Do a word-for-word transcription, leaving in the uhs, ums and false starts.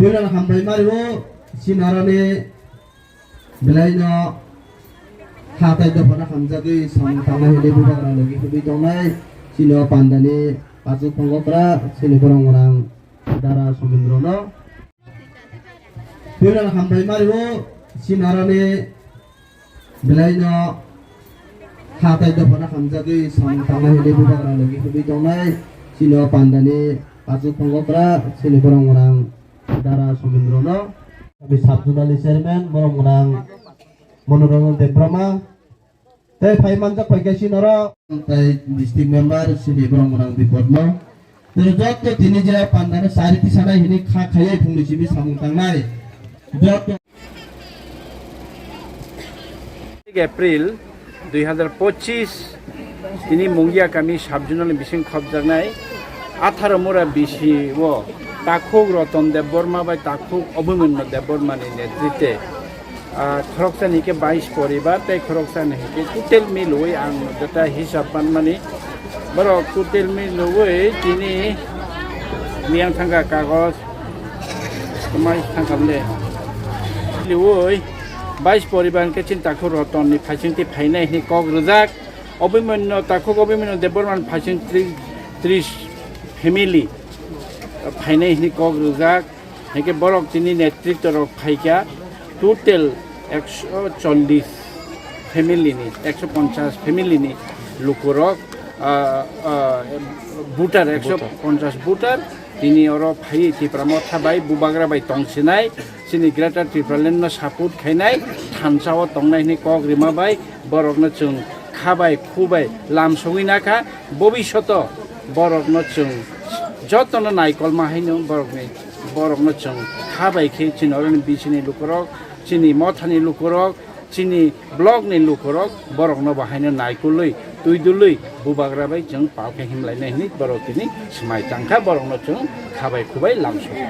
Puila hambai mario sinarani belaino hatai dophano hamjagwi samung tangnai hwnwi bubagra logi hwnwi tongnai sino pandani pachu phongokra sini borok mwnang dara somindrono. Puila hambai mario sinarani belaino hatai dophano hamjagwi samung tangnai hwnwi bubagra logi hwnwi tongnai sino pandani pachu phongokra sini borok mwnang dara somindrono. Kami sub zonal chairman borok mwnang Monoranjan Debbarma. Tei phai manjak phai khe sini oro. Tei district member sini borok mwnang Bipodno. Tei jotto tini je pandano chari tisanai hini kha khaiwi phungni simi samung tangnai. Jotto. April dui hazar pochis tini Mungia kami sub zonal bising khopjaknai atharo mura bisi o takhuk Roton Debbarma bai takhuk Abhimanyu Debbarma ni netrite Ah, khoroksa ni khe bais poribar tei khoroksa ni khe total milwi ang jeta hisab manmani borok total milwi tini miyang thangkha kagoj mai thangkha le milwi bais poribar khe chinta kho Roton ni phaising ti phainai hini kok rwjak Abhimanyu takhuk Abhimanyu Debbarma ni phaising tri- tris family phainai hini kok rwjak. Hingke borok tini netritto rok phaikha total ekso chollis family ni, ekso ponchas family ni lukurok, ah, ah, voter, ekso ponchas voter tini oro phaiwi Tipra Motha bai Bubagra bai tongsinai, chini Greater Tipraland no support khainai, thansa o tongnai hwnwi kok rima bai borokno chwng kha bai khu bai lam sogwi nakha, bobishoto borokno chwng jotono naikolma haino borokni borokno chwng kha bai khe chini oroni bisini lukurok, chini mothani lukurok, chini block ni lukurok borokno bo haino naikolwi twi dulwi Bubagra bai chwng pal khe himlainai hwnwi borok tini swmai tangkha, borokno chwng kha bai khu bai lam sogwi.